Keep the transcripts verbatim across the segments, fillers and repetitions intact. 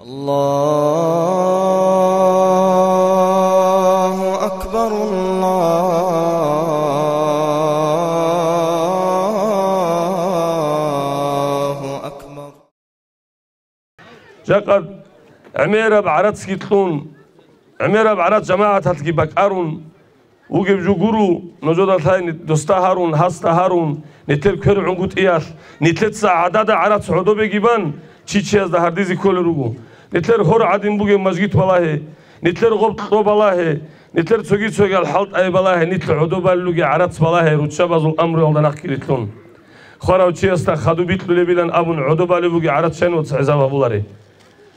الله أكبر، الله أكبر. Жакъа гӀемераб гӀарацги кьун, гӀемераб гӀарац жамагӀаталъги бакӀарун, вугеб жо гуро, нужеда лъай, досда гьарун, гьасда гьарун, нилъер квер гӀунгутӀиялъ, нилъеца гӀадада гӀарац гӀодобеги бан, чи-чиясда гьардизе кколел руго. Нилъер гьор гӀадин бугеб мажгит балагье, нилъер гъоб кьо балагье, нилъер цоги-цогиял хӀалтӀай балагье, нилъ гӀодобалел ругел гӀарац балагье, руччабазул амруялда нахъги рилълъун. Хварав чиясда хадуб бикьулебилан абун гӀодобалеб бугеб гӀарац щай нуца гӀезаб гьабулареб?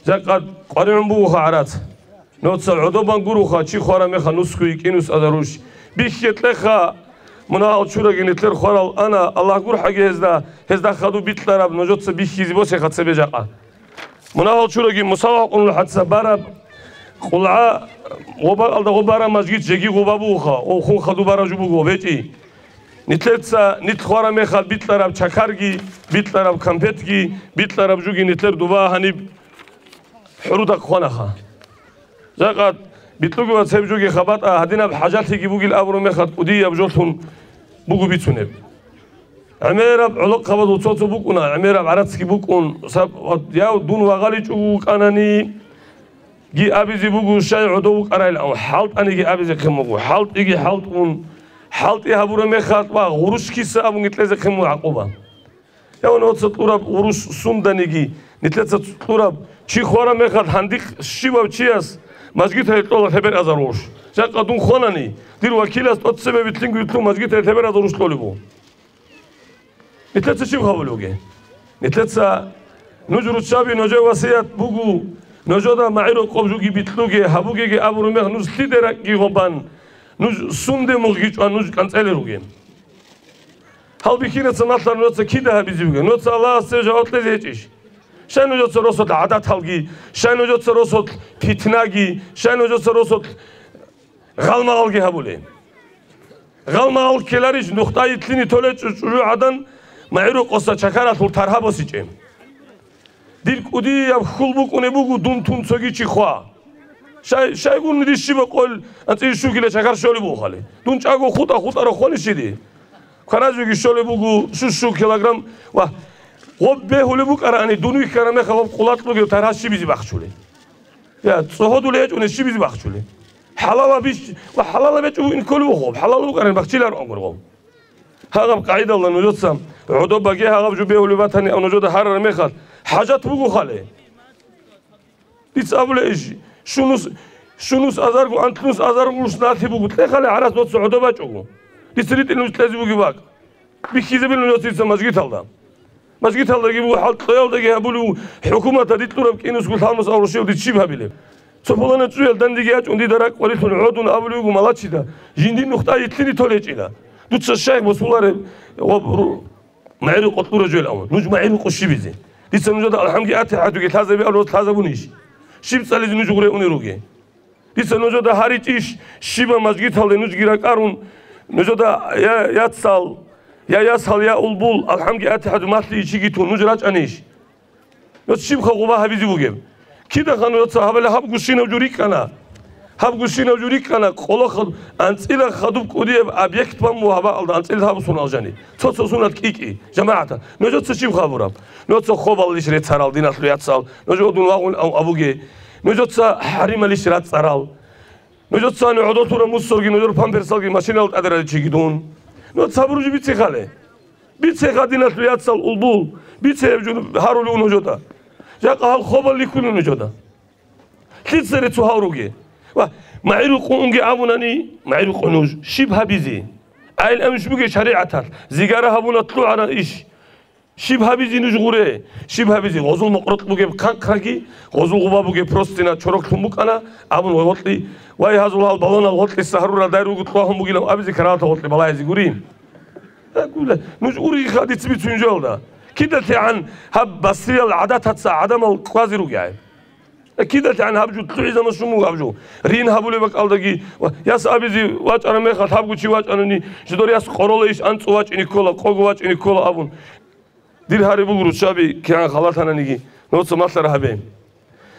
Жакъа къваригӀун бугоха гӀарац. Нуца гӀодобан гуроха, чи хвараб мехалъ нусго йикӀинус азаруш. Бихье кьеха, мунагьал чураги нилъер хварал ана, Аллагь гурхӀаги гьезда, гьезда хадуб бикьараб нужеца бихьизе босеха цебе жакъа. Мунагьал чураги мусала къуллъаца бараб, къулгӀа, гъоба-, алда гъоб бараб мажгит жеги гъоба бугоха, о, хун хадуб бараб жо буго, бечӀи. Нилъеца нилъ хвараб мехалъ бикьараб чакарги, бикьараб кампетги, бикьараб жуги нилъер дуба гьаниб хӀурудахъ хванаха. Жакъа бикьуги ва цеб жуги хабатӀа гьадинаб хӀажалъиги бугил абураб мехалъ кӀудияб жолъун буго бицунеб. ГӀемераб гӀолохъабазул цо-цо букӀуна, гӀемераб гӀарацги букӀун, саб-, ва-, я дун вагъаличӀого вукӀанани, ги абизе буго, щай гӀодов вукӀарайилан, хӀалтӀаниги абизехъин буго, хӀалтӀиги хӀалтӀун, хӀалтӀи гьабураб мехалъ ва гъурущ киса абунги кьезехъин буго гӀакъуба. Я, нуца кьураб гъурущ сунданиги, нилъеца кьураб, чи хвараб мехалъ гьандихъ щивав чияс мажгиталде кьола лъебераб азар гъурущ. Жакъа дун хванани, дир вакилас тӀоцебе вилълъинго вилълъун мажгиталде лъебераб азар гъурущ кьолеб буго. Нилъеца щиб гьабулеб бугеб? Нилъеца нуж руччаби, нужер васият буго, нужеда магӀирукъаб жуги бикьуге, гьабугеги абураб мехалъ нуж лъиде ракӀги гъобан, нуж сунде мугъги чӀван нуж кӀанцӀелел ругел. Гьал бихьинеца малъа нужеца кида гьабизе бугеб? Нужеца Аллагьасе жаваб кьезе гьечӀищ? Щай нужеца росулъ гӀадаталги, щай нужеца росулъ питнаги, щай нужеца росулъ гъалмагъалги гьабулеб? Гъалмагъал ккеларищ нухда йилълъине толел чӀу-, чӀужугӀадан магӀирукъаса чакаралъул таргьа босичӀеб? Дир кӀудияб хьул букӀунеб буго дун тун цоги чи хва. Щай, щайгун дир щибаб къойил анцӀила щу кило чакар щолеб бугохали? Дун чӀаго хутӀа-хутӀараб хвани щиди? Кваразеги щолеб буго щу-щу килограмм ва гъоб бегьулеб букӀарани, дун вихьараб мехалъ гъоб къулатӀ бугеб таргьа щибизе бахчулеб? Я, цӀогьодулеб гьечӀони щибизе бахчулеб? ХӀалалаб иш ва хӀалалаб гьечӀого ин кколеб буго гъоб, хӀалалаб букӀарани бахчиларо гъоб. Гьагъаб къагӀидалда нужеца гӀодобаге гьагъаб жо бегьулеб батани, нужеда гьарараб мехалъ хӀажат бугохали. Дица абулеб иш, щунус, щунус азарго, анлънус азарго гъурущ налъи буго, кьехали гӀарац нуца гӀодобачӀого. Дица ритӀил нуж кьезе бугеб бакӀ. Бихьизабил нужеца дица мажгиталда. Мажгиталдаги буго, хӀалтӀиялдаги гьабулев, хӀукуматалъ рикьураб кӀинусго лъалмас аврушияв дица щиб гьабилеб? Цо пуланаб цӀуял дандеги ячӀун дида ракӀ къварилъун гӀодун абулев вуго малачида, жиндир нухда йилълъине толел гьечӀила. Дуца шайх босулареб ва ру-, магӀирукъо кьураб жо ил абун. Нуж магӀирукъо щибизе? Дица нужеда алхӀамги атихӀатуги лъазабе абун лъазабунищ? Щиб цӀализе нуж гъуре унел ругел? Дица нужеда гьаричӀищ, щибаб мажгиталде нужги ракӀарун, нужеда я яцал, я ясал, я улбул, алхӀамги атихӀату малъи ичиги тун, нуж рачӀанищ? Нуж щибха гъуба гьабизе бугеб? Кидаха нужеца гьабали гьаб гущинав жо рикӀкӀана? Гьаб гущинав жо рикӀкӀана, къолохъ анцӀила хадуб кӀудияб объект бан мугьабаалда анцӀила гьабусун алжани. Цо-цо сунат кӀикӀи, жамагӀатал. Нужеца щиб гьабураб? Нужеца хобаллищ реццарал диналъул яцал, нуж одун вагъун ав-, абуге. Нужеца хӀарималищ рацӀцӀарал. Нужецани гӀодолъураб мусорги, нужер памперсалги машинал тӀаде раричиги дун. Нужеца гьабураб жо бицехале. Бицеха диналъул яцал улбул. Бицеяб жо гьарулев нужеда. Жакъа гьал хобал рихьулев нужеда. Лъица реццу гьавруге. Ва магӀирукъо унге абунани, магӀирукъо нуж. Щиб гьабизе? Айил амиш бугеб шаригӀаталъ. Зигара гьабуна лъугӀараб иш. Щиб гьабизе нуж гъуре? Щиб гьабизе? Гъозул мукьрукь бугеб хъанхъраги, гъозул гъуба бугеб простина чороклъун букӀана, абун гъоркье, вай, гьазул гьал балонал гъоркьиса гьарурал дай руго кьвагьун бугилан абизе караватал гъоркье балагьизе гури. Гьагула, нуж уригъа дица бицун жоялда. КидалъигӀан гьаб басриял гӀадатаца гӀадамал кквазе ругехӀе. КидалъигӀан гьаб жо лъугӀизабун щун буго гьаб жо. Рин гьабулеб бакӀалдаги, ва, яс абизе вачӀараб мехалъ гьабго чи вачӀанани, жидер яс къоролайищ анцӀго вачӀине ккола, къого вачӀине ккола абун. Дир гьари буго руччаби кигӀан халатананиги, нуца малъара гьабе.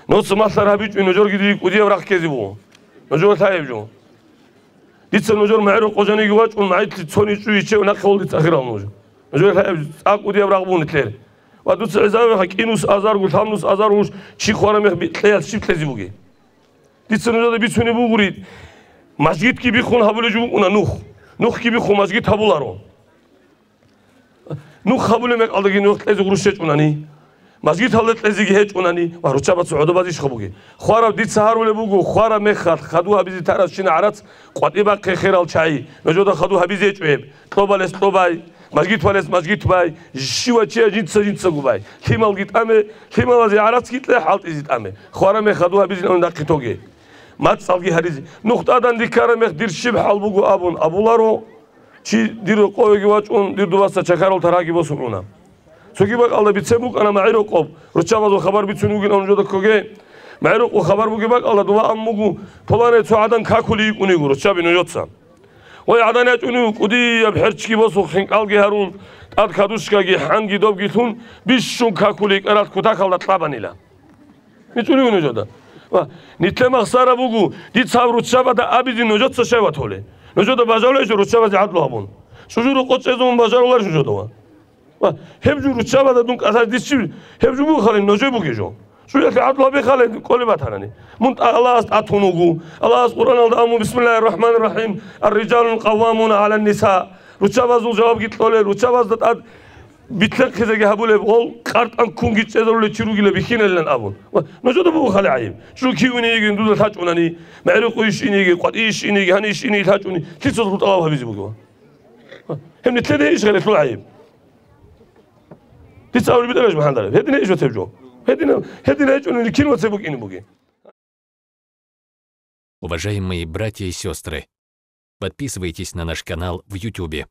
Нуца малъар гьабичӀо, нужерги дие кӀудияб рахъ ккезе буго. Нужер лъаеб жо. Дица нужер магӀарул къо жаниги вачӀун, магӀитлъи цони чӀуй чӀев нахъе вал дица ахирал нуж. Нужер лъаеб цӀакъ кӀудияб рагъ буго нилъер. Ва дуца гӀезавеха, кӀинус азаргу, лъабнус азаргу чи хвара мех би-, кьеялъ щиб кьезе бугеб? Дица нужеда бицунеб бугури, мажгитги биххун гьабулеб жо букӀуна нух. Нухги биххун мажгит гьабуларо. Нух гьабулеб мекъалдаги нух кьезе гъурущ гьечӀунани, мажгиталда кьезеги гьечӀунани ва руччабаца гӀодобазищха бугеб? Хвараб дица гьарулеб буго, хвараб мехалъ хаду гьабизе тарасщина гӀарац къватӀибахъе херал чагӀи, нужеда хаду гьабизе гьечӀо гьеб, кьобалес кьобай, мажгитбалес мажгитбай, щивав чияс жинца-жинцаго бай, лъималги тӀаме, лъималазе гӀарацги кье, хӀалтӀизе тӀаме, хвараб мех хаду гьабизин нахъе тоге. МацӀалги гьаризе. Нух тӀадан риккараб мех дир щиб хӀал буго абун абуларо, чи дир рокъовеги вачӀун, дир дубаса чакарал таргьаги босун уна. Цоги бакӀалда бицен букӀана магӀарул къо, руччабазул хабар бицун вугин нужеда ккоге. МагӀарул къо хабар бугеб бакӀалда дова ан буго, пуланай цо гӀадан какулей йикӀун йиго руччаби нужеца. Гъой гӀадан ячӀун йиго, кӀудияб хӀерчги босун, хинкӀалги гьарун, тӀад кадушкаги, хӀанги добги лъун, бищун какулей кӀарал кутакалда кьабанила. МичӀулев нужеда. Ва нилъер махсара буго, дица гьаб руччабада абизе нужеца щай ватуле. Нужеда бажалуй жо руччабазе гӀадлу гьабун. ЧӀужу рокъо чӀезун бажарулар нужеда ва. Ва гьеб жо руччабада дун кӀалъаз дис чи, гьеб жо бугехалин нужее бугеб жо. ЧӀужалъе гӀадлу гьабехалин кӀолеб батанани. Мун тӀа-, Аллагьас тӀатун вуго. Аллагьас Къуръаналда аму, бисмиллагьир рахӀманир рахӀим, ар-рижалу къаввамуна гӀалан ниса. Руччабазул жавабги кьолел, руччабазда тӀад битлъахъизеги гьабулеб, гъол къартӀан ккунги чӀезарулев чи ругила бихьинилан абун. Ва нужеда буго хали гӀайиб. Жуки уни йигин дуда лъачӀунани, магӀарул къо иш ини йигин, къватӀи иш ини йигин, гьани иш ини лъачӀуни, лъицазул тӀалаб гьабизе бугева? Ва гьеб нилъеда иш гъерелъул гӀайиб. Дица абулеб битӀараш бахӀандараб. Гьедин иш вацеб жо. Гьедин, гьедин гьечӀунани кин вацеб букӀине бугеб. Уважаемые братья и сестры, подписывайтесь на наш канал в Ютубе.